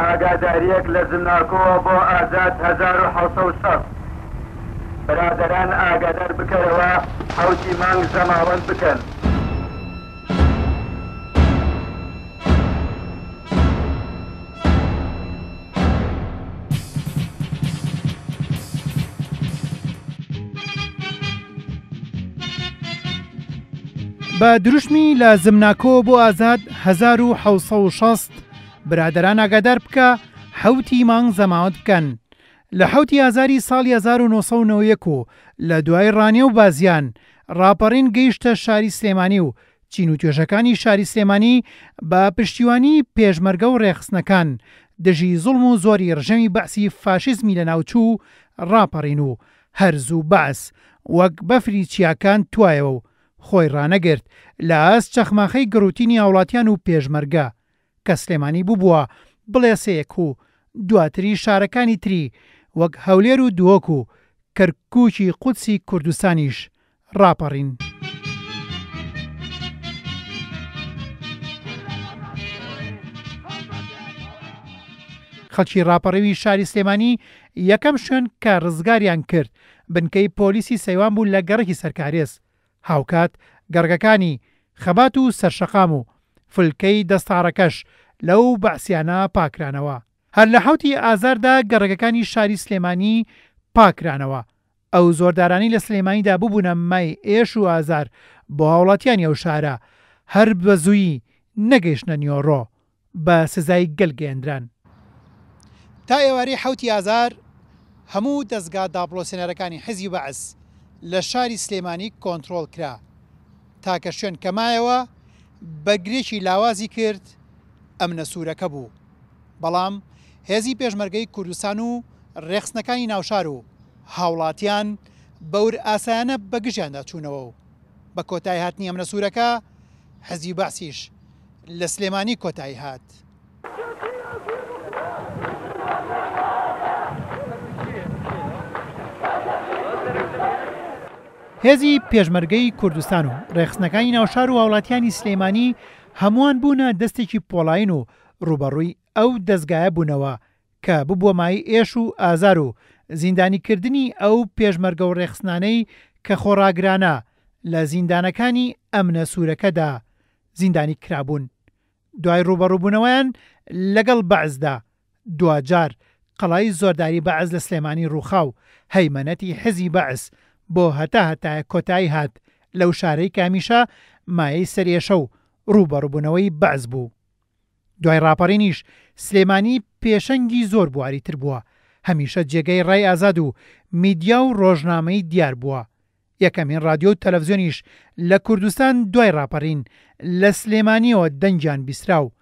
ئاگاداریەک لە زمناکۆوە بۆ ئازاد 1760. برادەران ئاگادار بکەرەوە حەوتی مانگ زەماوەند بکەن. بە دروشمی لە زمناکۆ بۆ ئازاد 1760 برادەران ئاگادار بکە حەوتی مانگ زەماوەند بکەن لە حەوتی ئازاری ساڵی 1991 و لە دوای ڕانیە و بازیان ڕاپەڕین گەیشتە شاری سلێمانی و چین و توێژەکانی شاری سلێمانی بە پشتیوانی پێشمەرگە و ڕێکخستنەکان دژی زوڵم و زۆری ڕژێمی بەعسی فاشیزمی لەناوچوو ڕاپەڕین و هەر زوو بەعس وەک بەفری چیاکان توایەوە و خۆی ڕانەگرت لە ئاست چەخماخەی گڕوتینی هاوڵاتیان و پێشمەرگە کە سلێمانی بووبووە بڵێسەیەک و دواتریش شارەکانی تری وەک هەولێر و دهۆک و کەرکوکی قودسی کوردستانیش ڕاپەڕین. خەڵکی ڕاپەڕیوی شاری سلێمانی یەکەم شوێن کە ڕزگاریان کرد بنکەی پۆلیسی سەیوان بوو لە گەڕەکی سەرکارێز، هاوکات گەڕەکەکانی خەبات و سەرشەقام و فلکەی دەستاڕەکەش لەو بەعسیانە پاکرانەوە. هەر لە حەوتی ئازاردا گەڕەکەکانی شاری سلێمانی پاکرانەوە، ئەو زۆردارانەی لە سلێمانیدا ببوونە مای ئێش و ئازار بۆ هاوڵاتیانی ئەو شارە، هەر بە زوویی نەگەیشتنە نیۆڕۆ، بە سزای گەل گەیەندران. تا ئێوارەی حەوتی ئازار هەموو دەزگا داپڵۆسێنەرەکانی حیزبی بەعس لە شاری سلێمانی کۆنترۆڵ کرا، تاکە شوێن کە مایەوە بەرگریەکی لاوازی کرد ئەمنە سوورەکە بوو. بەڵام هێزی پێشمەرگەی کوردستان و رێکخستنەکانی ناوشار و هاوڵاتیان بەور ئاسایانە بەگژیاندا چوونەوە و بە کۆتایی هاتنی ئەمنە سوورەکە حزبی بەعسیش لە سلێمانی کۆتایی هات. هێزی پێشمەرگەی کوردستان و رێکخستنەکانی ناوشار و هاوڵاتیانی سلێمانی هەمووان بوونە دەستێکی پۆڵاین و ڕووبەڕووی ئەو دەزگایە بوونەوە کە ببووە مایەی ئێش و ئازار و زیندانیکردنی ئەو پێشمەرگە و ڕێکخستنانەی کە خۆڕاگرانە لە زیندانەکانی ئەمنە سوورەکەدا زیندانی کرابوون دوای ڕووبەڕووبوونەوەیان لەگەڵ بەعسدا دواجار قەڵای زۆرداری بەعس لە سلێمانی ڕووخا و هەیمەنەتی حزبی بەعس بۆ هەتا هەتایە کۆتایی هات لەو شارەی کە هەمیشە مایەی سەرئێشە و ڕووبەڕووبوونەوەی بەعس بوو. دوای ڕاپەڕینیش سلێمانی پێشەنگی زۆر بواری تر بووە، هەمیشە جێگەی ڕای ئازاد و میدیا و ڕۆژنامەی دیار بووە. یەکەمین ڕادیۆ و تەلەفزیۆنیش لە کوردستان دوای ڕاپەڕین لە سلێمانییەوە دەنگیان بیسترا و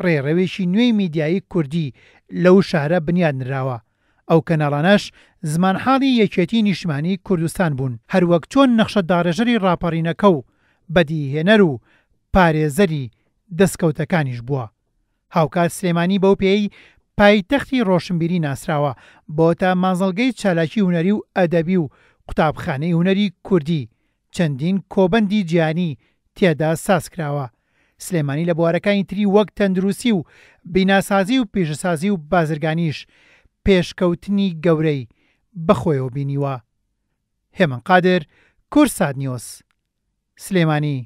ڕێڕەوێکی نوێی میدیایی کوردی لەو شارە بنیاد نراوە. ئەو کەناڵانەش زمانحاڵی یەکێتی نیشتمانی کوردستان بوون، هەروەک چۆن نەخشە داڕێژەری ڕاپەڕینەکە و بەدیهێنەر و پارێزەری دەسکەوتەکانیش بووە. هاوکات سلێمانی بەو پێیەی پایتەختی ڕۆشنبیری ناسراوە، بۆتە مەنزڵگەی چالاکی هونەری و ئەدەبی و قوتابخانەی هونەری کوردی، چەندین کۆبەندی جیهانی تێدا سازکراوە. سلێمانی لە بوارەکانی تری وەک تەندروستی و بیناسازی و پیشەسازی و بازرگانیش پێشکەوتنی گەورەی بەخۆیەوە بینیوە. هێمن قادر، کوردسات نیوز، سلێمانی.